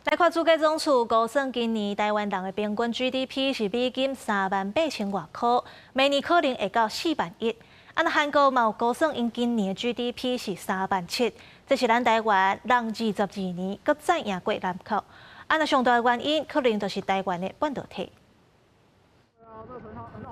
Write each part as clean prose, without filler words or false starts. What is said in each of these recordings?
來看主計總處估算，今年台灣人的平均 GDP 是美金3萬8千外箍，明年可能會到4萬1。啊，若韓國嘛有估算，𪜶今年的 GDP 是3萬7，這是咱台灣人22年閣再贏過南韓。啊，若上大的原因可能就是台灣的半導體。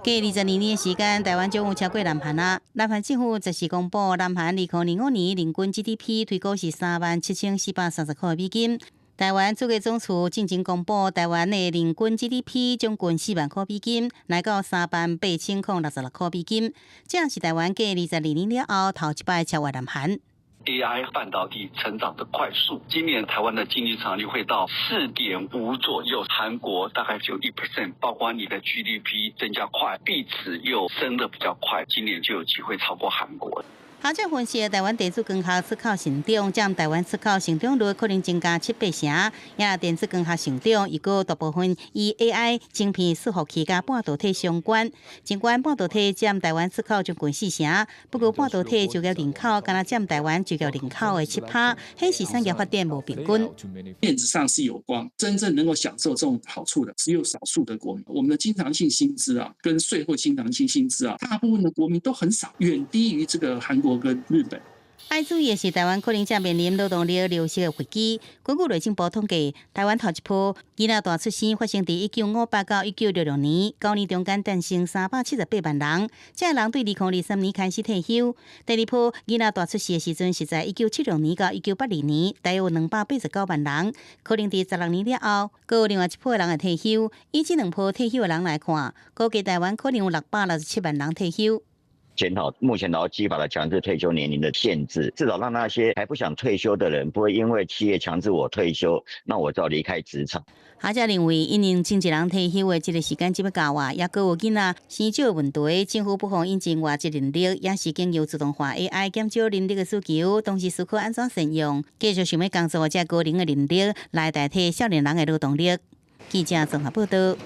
過22年的時間，台灣終於超過南韓啊！南韓政府這時公布，南韓2025年人均 GDP 推估是37,430塊美金。台灣主計總處進前公布，台灣的人均 GDP 將近4萬塊美金，來到38,066塊美金。這是台灣過22年了後頭一擺超越南韓。 AI 半導體成長的快速，今年台灣的經濟成長率會到4.5左右，韓國大概只有1%，包括你的 GDP 增加快，幣值又升得比較快，今年就有機會超過韓國。學者分析，台灣電子光學出口成長，佔台灣出口成長率可能增加七八成。也電子光學成長，又閣大部分與 AI 晶片、伺服器佮半導體相關。儘管半導體佔台灣出口將近四成，不過半導體就業人口干焦佔台灣就業人口的7趴，顯示產業發展無平均。面子上是有光，真正能夠享受這種好處的只有少數的國民。我們的經常性薪資啊，跟稅後經常性薪資啊，大部分的國民都很少，遠低於這個韓國跟日本。愛注意的是，台灣可能正面臨勞動力流失的危機。根據內政部統計，台灣頭一波囡仔大出生發生佇1958到1966年，9年中間誕生378萬人，這个人對2023年開始退休。第二波囡仔大出世的時陣是在1976年到1982年，大約有289萬人，可能佇16年了後，閣有另外一波的人會退休。以這兩波退休的人來看，估計台灣可能有667萬人退休。檢討目前勞基法的強制退休年齡的限制，至少讓那些還不想退休的人，不會因為企業強制我退休，那我就要離開職場。學者認為，因應經濟人退休的這个時間這麼到啊，也閣有囡仔生少的問題，政府不妨引進外籍人力，也是經由自動化 AI 減少人力的需求，同時思考按怎善用，繼續想欲工作這高齡的人力來代替少年人的勞動力。記者綜合報道。